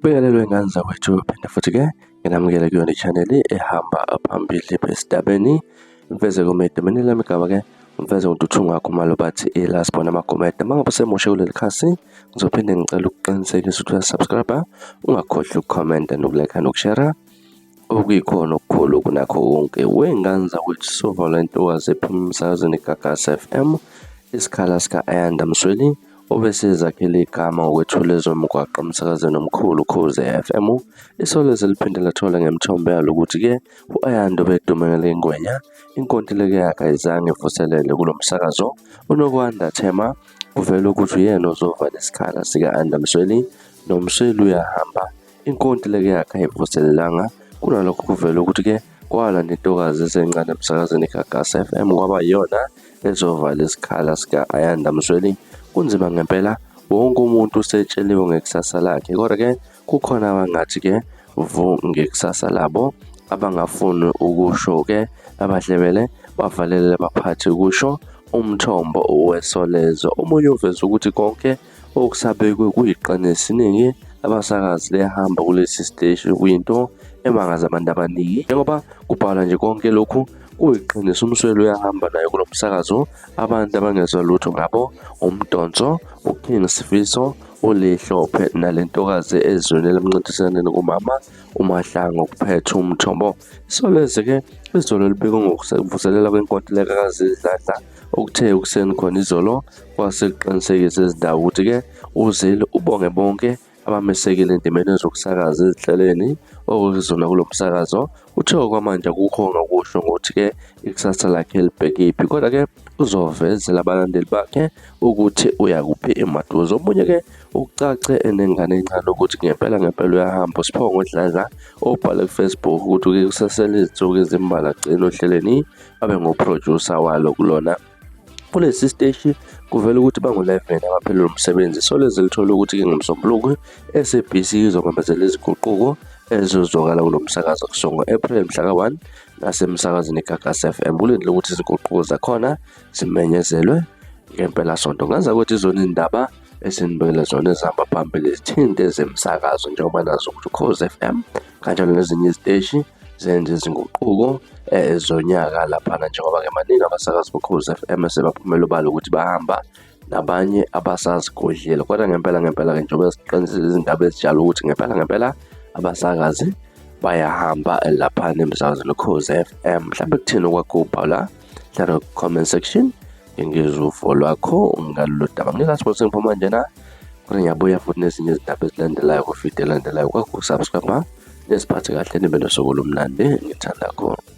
Ngikubingelele wengane zakwethu, phinde futhi-ke nginamukele kuyona i-channel ehamba phambili esidabeni. Mfeze Gumede, mina lami igama-ke uMfeze uNtuthu Khumalo bathi iLast Born amaGumede. Uma ngabe usemusha kuleli khasi, ngizophinde ngicela ukuqinisekisa ukuthi uyasubscribe, ungakhohlwa ukukhomenta nokulike nokushera. Okuyikhona okukhulu kunakho konke, wey'ngane zakwethu sovalwa intokazi ephuma emsakazweni iGagasi FM, isikhala sika-Ayanda Msweli, obesezakhele igama ngokwethula ezomgwaqo emsakazweni omkhulu Ukhozi FM. Isolezwe liphinde lathola ngemithombo yalo ukuthi-ke u-Ayanda obedume ngelengwenya, inkontileka yakhe ayizange ivuselelwe kulo msakazo. UNokwanda Thema kuvela ukuthi uyena ozovala isikhala sika-Ayanda Msweli, noMsweli uyahamba. Inkontileka yakhe ayivuselelanga, kunalokho kuvela ukuthi-ke kwala nentokazi esencane emsakazweni iGagasi FM kwaba yiyona ezovala isikhala sika-Ayanda Msweli. Kunzima ngempela, wonke umuntu usetsheliwe ngekusasa lakhe, kodwa-ke kukhona abangathi-ke vu ngekusasa labo, abangafuni ukusho-ke abahlebele bavalele abaphathi kusho umthombo weSolezwe. Omunye uveze ukuthi konke Okusabekwe kuyiqiniso, iningi labasakazi liyahamba kulesi siteshi okuyinto emangaza abantu abaningi. Njengoba kubhalwa nje konke lokhu kuyiqiniso, uMsweli uyahamba naye kulo msakazo, abantu abangezwa lutho ngabo, uMdonso, uKing Sifiso, uLihlophe nale ntokazi ezweni elimncintisaneni kumama uMahlangu kuphethe umthombo. Isolezwe-ke izolo libike ngokuvuselela kwenkontileka kaZidladla okuthe ekuseni khona izolo kwase kuqinisekisa izindaba ukuthi-ke uZille ubonge bonke abamesekile endimeni yezokusakaza ezinhlelweni okuzona kulo msakazo. Uthe okwamanje akukho ongakusho ngokuthi-ke ikusasa lakhe libhekephi kodwa-ke uzovezela abalandeli bakhe ukuthi uyakuphi emaduze. Omunye-ke ucace enengane encane ukuthi ngempela ngempela uyahamba uSiphongo Dladla obhale kuFacebook ukuthi-ke kusasele izinsuku ezimbalwa agcine ohlelweni abe nguphrojusa walo kulona. Kulesi siteshi kuvela ukuthi bangu-11 abaphelelwe umsebenzi. Isolezwe lithole ukuthi-ke ngoMsombuluko i-SABC izomemezela izinguquko ezizozwakala kulo msakazo kusuka ngo-Ephreli mhla ka-1 nasemsakazweni iGagasi FM. Kulindeleke ukuthi izinguquko zakhona zimenyezelwe ngempelasonto. Ngaza ukuthi izona izindaba esinibekele zona ezihamba phambili zithinte ezemsakazo njengoba nazo ukuthi Ukhozi FM kanjalo nezinye iziteshi zenze izinguquko zonyaka laphana njengoba-ke maningi abasakazi boKhozi FM sebaphumela obala ukuthi bahamba nabanye abasazigodlile kodwa ngempela ngempela-ke njengoba siqinisile izindaba ezinjalo ukuthi ngempela ngempela abasakazi bayahamba laphana emsakazweni Ukhozi FM. Mhlawumbe kuthini okwakho ubhala hlala ku-comment section ngingizwe uvo lwakho ngalolu daba. Ngilapho sengiphuma njena kodwa ngiyabuya futhi nezinye izindaba ezilandelayo kwividiyo elandelayo. Kwakho usubscribe nisiphathe kahle nibe nosuku olumnandi ngithanda khona.